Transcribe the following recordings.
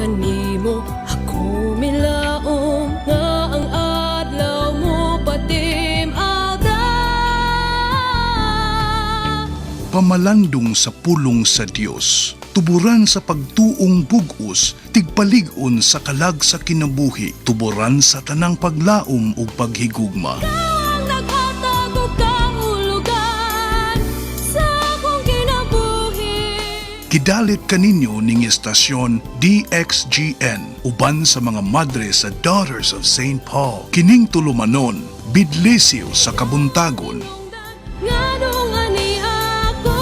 Kanimo ako milaom nga ang adlaw mo patim-ada. Pamalandong sa pulong sa Dios, tuburan sa pagtuong bug-os, tigpalig-on sa kalag sa kinabuhi, tuburan sa tanang paglaom ug paghigugma. Ang naghatag og kahulugan sa akong kinabuhi. Gidalit kaninyo ning estasyon DXGN uban sa mga madre sa Daughters of St. Paul. Kining tulumanon, bidlisiw sa kabuntagon. Nganong ani ako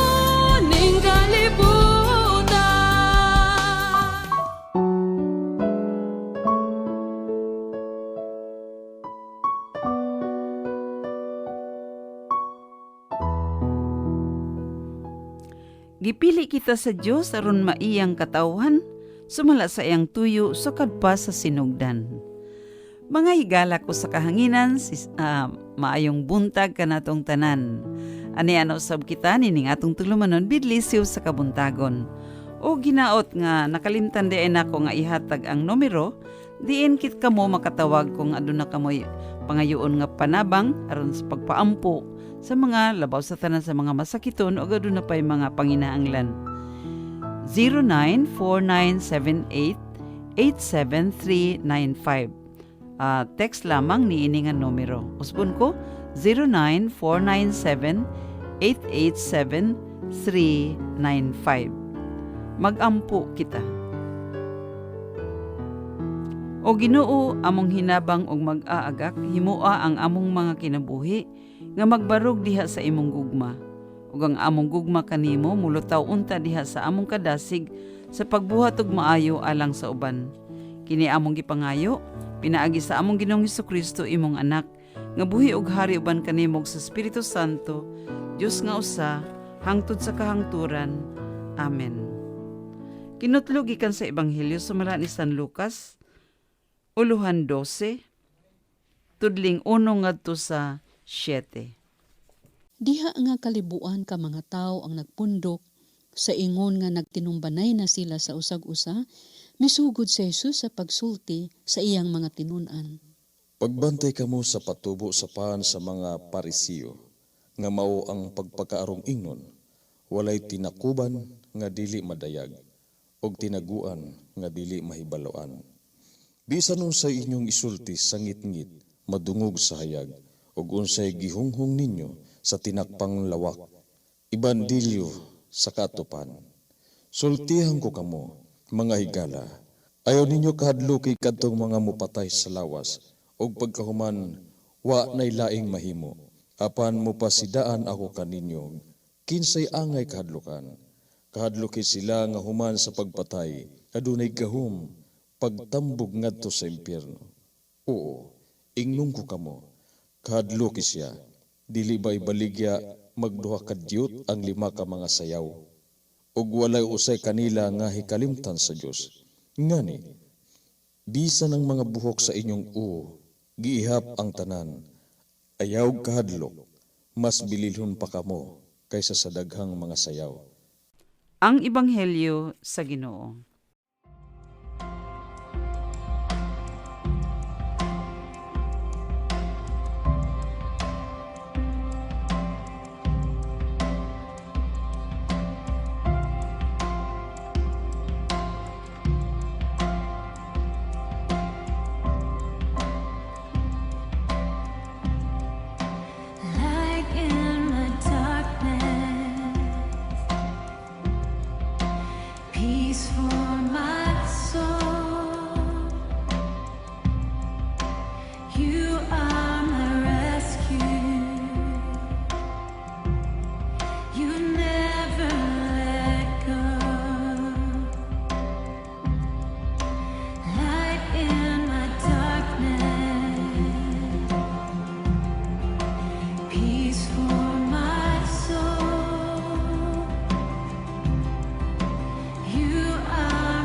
ning kalibutan? Gipili kita sa Dios aron maiyang katawhan, sumala sa iyang tuyo sukad pa sa sinugdan. Mga higala ko sa kahanginan, maayong buntag kanatong tanan. Ani ano sab kita nining atong tulumanon bidlisiw sa kabuntagon. O ginaot nga nakalimtan diin ako nga ihatag ang numero, diin kit kamo makatawag kung aduna kamoy pangayoon nga panabang aron sa pagpaampo sa mga labaw sa tanan sa mga masakiton o aduna pay mga panginaanglan. 094978-87395. Text lamang ni ini nga numero. Usbon ko 09497-887-395. Magampo kita. O Ginoo, among hinabang og mag-aagak, himoa ang among mga kinabuhi nga magbarog diha sa imong gugma. Ug ang among gugma kanimo mulutaw unta diha sa among kadasig sa pagbuhat og maayo alang sa uban. Kini among gipangayo pinaagi sa among Ginoong Hesukristo, imong anak, nga buhi og hari uban kanimo sa Espiritu Santo, Dios nga usa, hangtod sa kahangturan. Amen. Kinutlo gikan sa Ebanghelyo sumala ni San Lucas, uluhan 12, tudling 1 ngadto sa 7. Diha nga kalibuan ka mga tawo ang nagpundok sa ingon nga nagtinumbanay na sila sa usag-usa, misugod si Jesus sa pagsulti sa iyang mga tinun-an. Pagbantay kamo sa patubo sa pan sa mga Parisiyo, nga mao ang pagpakaarong ingnon, walay tinakuban nga dili madayag, og tinaguan nga dili mahibaloan. Bisan unsay inyong isulti sa ngitngit, madungog sa hayag, ug unsay gihunghong ninyo sa tinakpang lawak, ibandilyo sa katupan. Sultihan ko kamo, mga higala, ayaw ninyo kahadluki kadtong mga mupatay sa lawas, ug pagkahuman wa nay laing mahimo. Apan mopasidaan ako kaninyo, kinsay angay kahadlukan. Kahadluki sila nga human sa pagpatay, adunay gahom pagtambog ngadto sa impyerno. Oo, ingnon ko kamo, kahadluki siya. Dili ba ibaligya magduha ka diyot ang 5 ka mga sayaw? Ug walay usay kanila nga hikalimtan sa Dios. Ngani, bisan ang mga buhok sa inyong uo, giihap ang tanan. Ayaw kahadlok, mas bililhon pa kamo kaysa sa daghang mga sayaw. Ang Ebanghelyo sa Ginoo. Light in my darkness, peace for my soul. You are my rescue. You never let go. Light in my darkness, peace for my soul. You are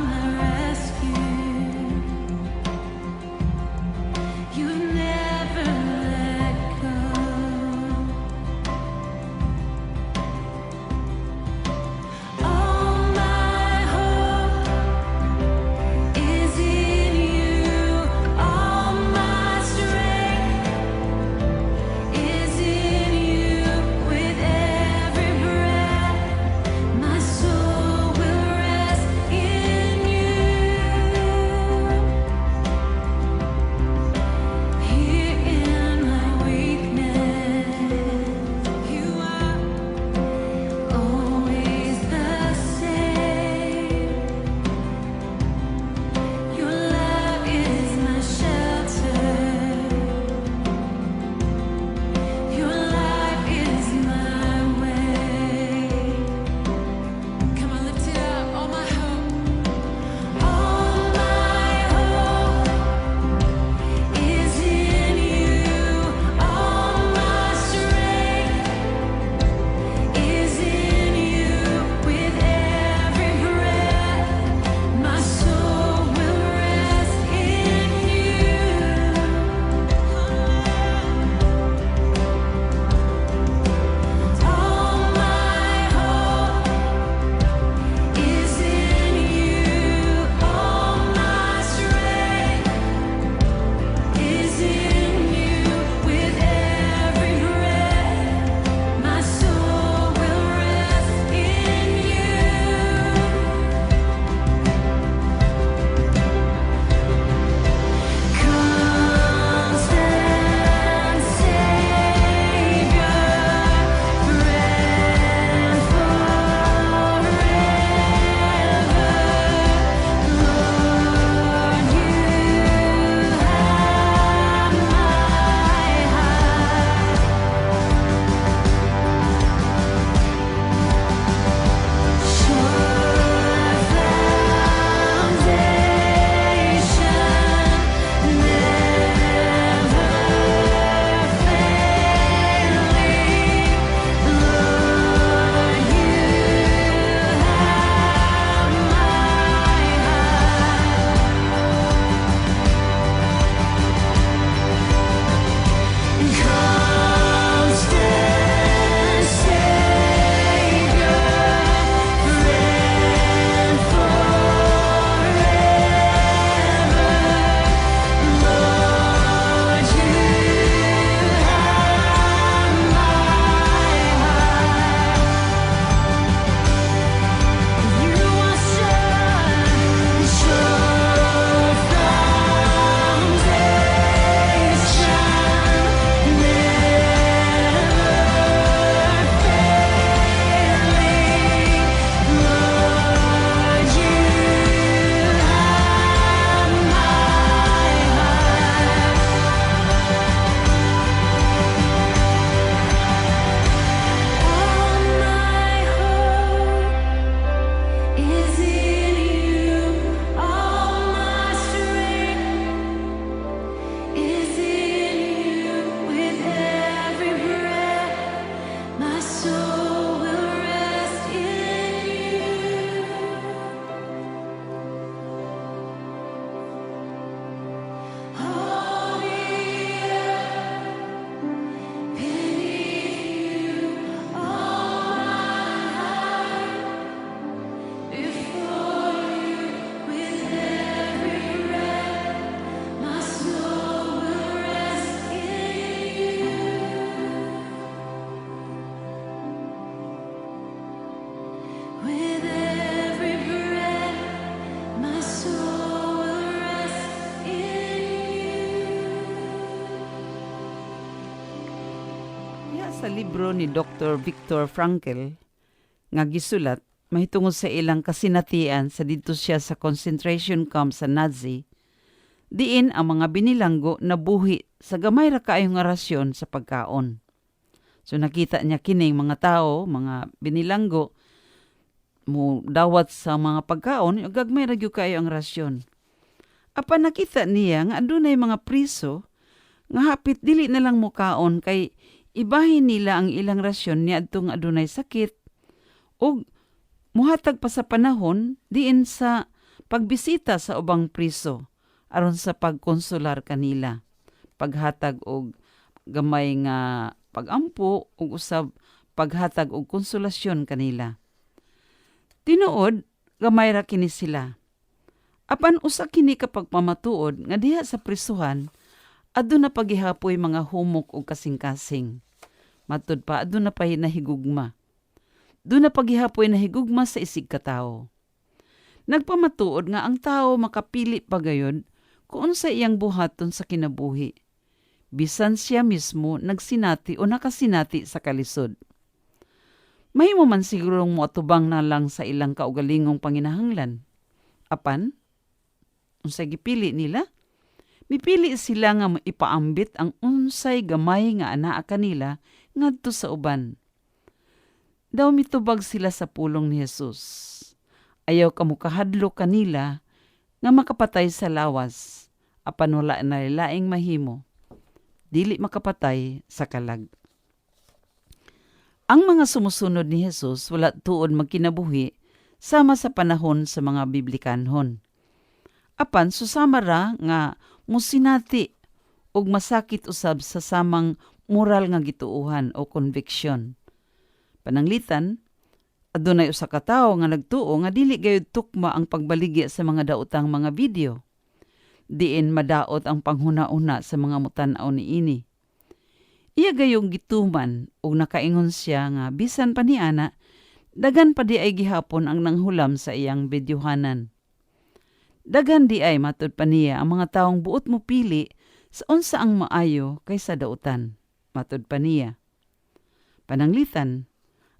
Sama sa libro ni Dr. Viktor Frankl nga gisulat mahitungod sa ilang kasinatian sa didto siya sa concentration camp sa Nazi, diin ang mga binilanggo nabuhi sa gamay ra kaayo nga rasyon sa pagkaon. So nakita niya kining mga tao, mga binilanggo, mo dawat sa mga pagkaon, gagmay ra gyud kaayo ang rasyon. Apan nakita niya nga adunay mga priso nga hapit dili na lang mukaon kay ibahin nila ang ilang rasyon niadtong adunay sakit ug muhatag pa sa panahon diin sa pagbisita sa ubang priso aron sa pagkonsolar kanila, paghatag og gamay nga pagampo ug usab paghatag og konsolasyon kanila. Tinuod, gamay ra kini sila. Apan usa kini ka pagpamatuod nga diha sa prisuhan aduna pagihapoy mga humok ug kasing-kasing. Matud pa, aduna pa nahigugma. Duna pagihapoy nahigugma sa isig katawo. Nagpamatuod nga ang tao makapili pa gayod kung unsa iyang buhaton sa kinabuhi, bisan siya mismo nagsinati o nakasinati sa kalisod. Mahimo man sigurong moatubang na lang sa ilang kaugalingong panginahanglan. Apan, unsay gipili nila? Mipili sila nga ipaambit ang unsay gamay nga anaa kanila ngadto sa uban. Daw mitubag sila sa pulong ni Jesus. "Ayaw kamo kahadlok kanila nga makapatay sa lawas, apan wala na laing mahimo, dili makapatay sa kalag." Ang mga sumusunod ni Jesus wala tuod magkinabuhi sama sa panahon sa mga Biblikanhon. Apan susama ra nga musinati ug masakit usab sa samang moral nga gituohan o conviction. Pananglitan, adunay usa ka tawo nga nagtuo nga dili gayud tukma ang pagbaligya sa mga daotang mga video, diin madaot ang panghuna-una sa mga mutan-aw niini. Iya gayong gituman ug nakaingon siya nga bisan pa niana, daghan pa diay gihapon ang nanghulam sa iyang videohanan. Daghan diay, matud pa niya, ang mga taong buot mo pili sa unsa ang maayo kaysa dautan, matud pa niya. Pananglitan,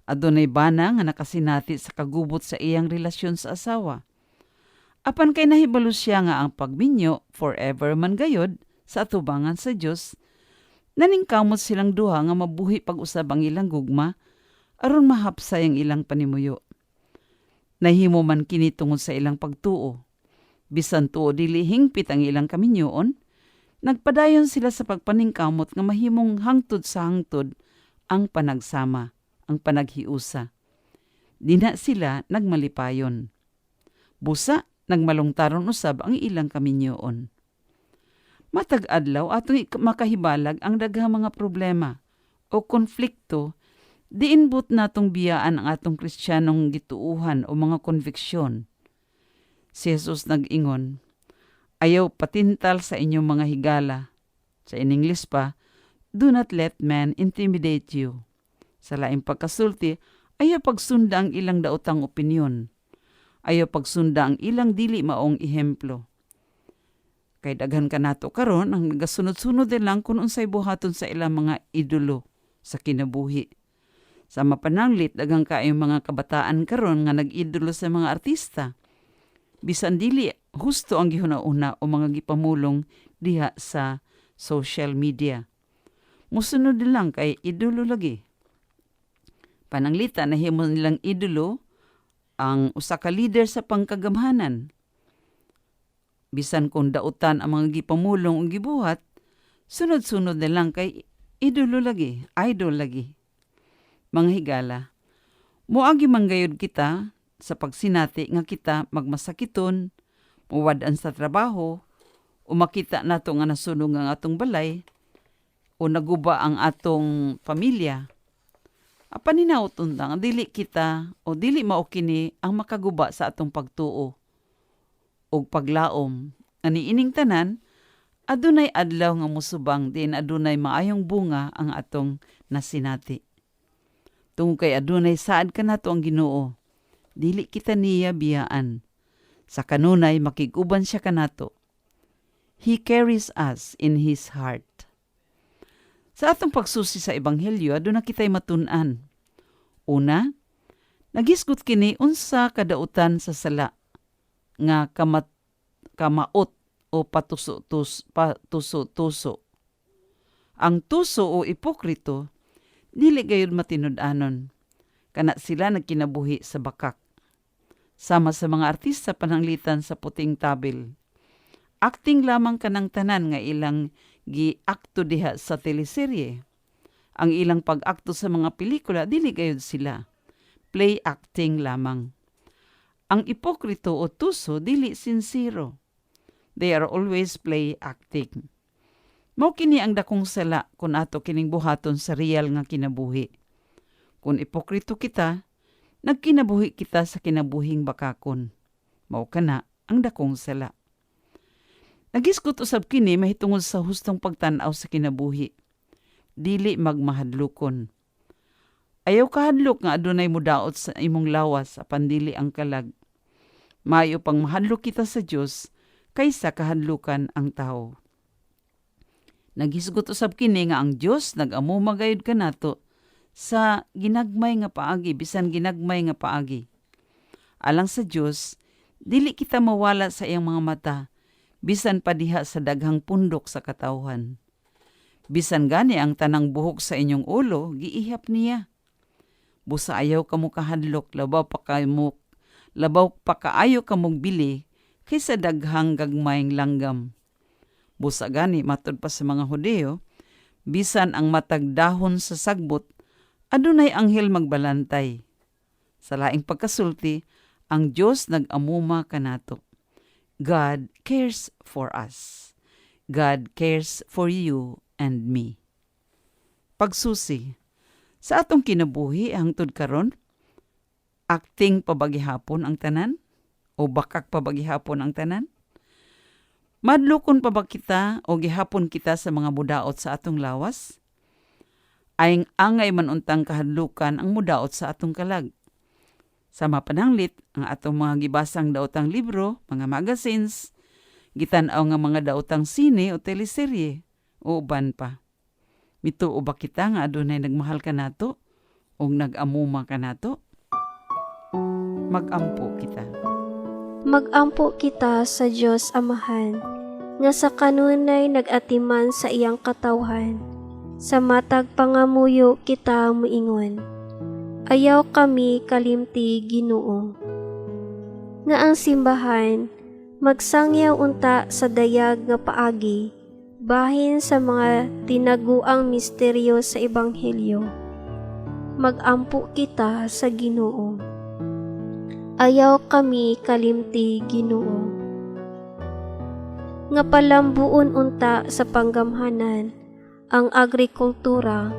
adunay bana nga nakasinati sa kagubot sa iyang relasyon sa asawa. Apan kay nahibalo siya nga ang pagminyo forever man gayod sa atubangan sa Dios, naningkamot silang duha nga mabuhi pag-usab ang ilang gugma aron mahapsay ang ilang panimuyo. Nahimo man kini tungod sa ilang pagtuo. Bisan tuo dili hingpit ang ilang kaminyoon, nagpadayon sila sa pagpaningkamot nga mahimong hangtod sa hangtod ang panagsama, ang panaghiusa. Dinha sila nagmalipayon. Busa, nagmalungtaron usab ang ilang kaminyoon. Matag adlaw atong makahibalag ang daghang mga problema o konflikto diin buot natong biyaan ang atong Kristiyanong gituuhan o mga konviksyon. Si Jesus nag-ingon, "Ayaw patintal sa inyong mga higala." Sa in English pa, "Do not let men intimidate you." Sa laing pagkasulti, ayaw pagsunda ang ilang daotang opinyon. Ayaw pagsunda ang ilang dili maong ehemplo. Kay daghan kanato karon ang nagasunod-sunod din lang kung unsay buhaton sa ilang mga idolo sa kinabuhi. Sa mapananglit, daghan kaayong mga kabataan karon nga nag-idolo sa mga artista, bisan dili husto ang gihuna-una o mga gipamulong diha sa social media. Musunod din lang kay idolo lagi. Pananglita, nahimo nilang idolo ang usa ka leader sa pangkagamhanan. Bisan kung dautan ang mga gipamulong o gibuhat, sunod-sunod na lang kay idolo lagi, idol lagi. Mga higala, moagi man gayud kita sa pagsinati nga kita magmasakiton, muwad-an sa trabaho, o makita nato nga nasunog ang atong balay, o naguba ang atong pamilya. Apan hinaut unta nga dili kita o dili mao kini ang makaguba sa atong pagtuo og paglaom nga niining tanan adunay adlaw nga mosubang diin adunay maayong bunga ang atong nasinati. Tungod kay adunay saad kanato ang Ginoo, dili kita niya biyaan. Sa kanunay makig-uban siya kanato. He carries us in His heart. Sa atong pagsusi sa Ebanghelyo, aduna kitay matun-an. Una, naghisgot kini unsa kadautan sa sala nga kamaot o patuso-tuso. Ang tuso o ipokrito dili gayud matinud-anon. Kana sila nagkinabuhi sa bakak. Sama sa mga artista pananglitan sa puting tabil. Acting lamang kanang tanan nga ilang gi-akto diha sa teleserye. Ang ilang pag-akto sa mga pelikula, dili gayud sila. Play acting lamang. Ang ipokrito o tuso dili sincero. They are always play acting. Mao kini ang dakong sala kung ato kining buhaton sa real nga kinabuhi. Kung ipokrito kita, nagkinabuhi kita sa kinabuhing bakakon. Mao kana ang dakong sala. Nagisgot usab kini mahitungod sa hustong pagtan-aw sa kinabuhi. Dili magmahadlokon. Ayaw kahadlok nga adunay mudaot sa imong lawas apan dili ang kalag. Maayo pang mahadlok kita sa Dios kaysa kahadlukan ang tawo. Naghisgot usab kini nga ang Dios nag-amuma gayud kanato sa ginagmay nga paagi, bisan ginagmay nga paagi. Alang sa Dios, dili kita mawala sa iyang mga mata, bisan pa diha sa daghang pundok sa katawhan. Bisan gani ang tanang buhok sa inyong ulo, giihap niya. Busa ayaw kamo kahadlok, labaw pa kaayo kamog bili kaysa daghang gagmayng langgam. Busa gani matud pa sa mga Hudeo, bisan ang matag dahon sa sagbot, adunay anghel magbalantay. Sa laing pagkasulti, ang Dios nag-amuma kanato. God cares for us. God cares for you and me. Pagsusi, sa atong kinabuhi hangtod karon, acting pa ba gihapon ang tanan? O bakak pa ba gihapon ang tanan? Madlokon pa ba kita o gihapon kita sa mga mudaot sa atong lawas? Ay angay man untang kahadlukan ang mudaot sa atong kalag. Sa mapananglit, ang atong mga gibasang daotang libro, mga magazines, gitan-aw nga mga daotang sine o teleserye, o uban pa. Mituo ba kita nga adunay nagmahal kanato o nag-amuma kanato? Magampo kita. Magampo kita sa Dios Amahan, nga sa kanunay nag-atiman sa iyang katawhan. Sa matag pangamuyo kita moingon: Ayaw kami kalimti, Ginoo. Nga ang simbahan magsangyaw unta sa dayag nga paagi bahin sa mga tinaguang misteryo sa Ebanghelyo. Magampo kita sa Ginoo. Ayaw kami kalimti, Ginoo. Nga palambuon unta sa panggamhanan ang agrikultura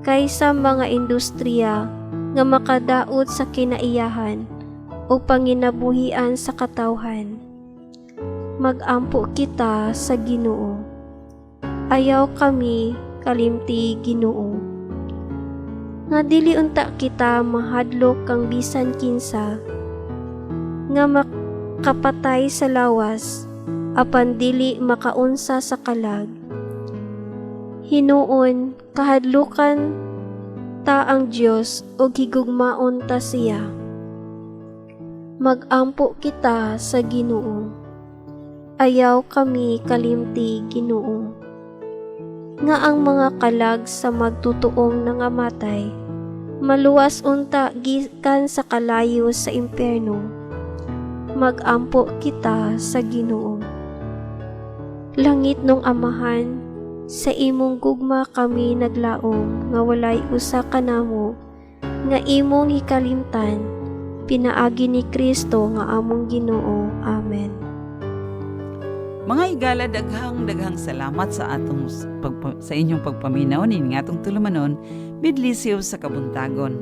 kaysa mga industriya nga makadaot sa kinaiyahan o panginabuhian sa katawhan. Magampo kita sa Ginoo. Ayaw kami kalimti, Ginoo. Nga dili unta kita mahadlok kang bisan kinsa nga makapatay sa lawas apan dili makaunsa sa kalag. Hinuon kahadlukan ta ang Dios ug higugmaon ta siya. Magampo kita sa Ginoo. Ayaw kami kalimti, Ginoo. Nga ang mga kalag sa magtutuong nangamatay maluwas unta gikan sa kalayo sa impyerno. Magampo kita sa Ginoo. Langitnong Amahan, sa imong gugma kami naglaom nga walay usa kanamo nga imong hikalimtan pinaagi ni Kristo nga among Ginoo. Amen. Mga higala, daghang daghang salamat sa inyong pagpaminaw ning atong tulumanon, Bidlisiw sa Kabuntagon.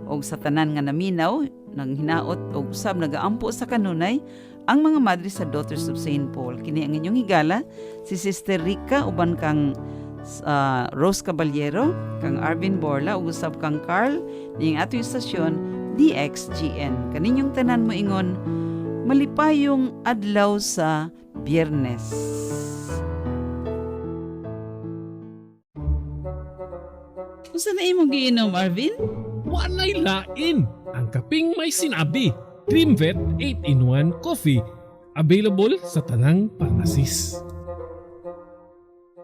Og sa tanan nga naminaw, nang hinaot og usab nagaampo sa kanunay ang mga madre sa Daughters of St. Paul. Kini ang inyong higala, si Sister Rica uban kang Rose Caballero, kang Arvin Borla ug usab kang Carl ning atong istasyon DXGN. Kaninyong tanan mo ingon malipayong adlaw sa Biyernes. Unsa na imong giinom, Arvin? Walay lain. Ang kaping may sinabi. Dreamvet 8-in-1 Coffee. Available sa tanang pharmacies.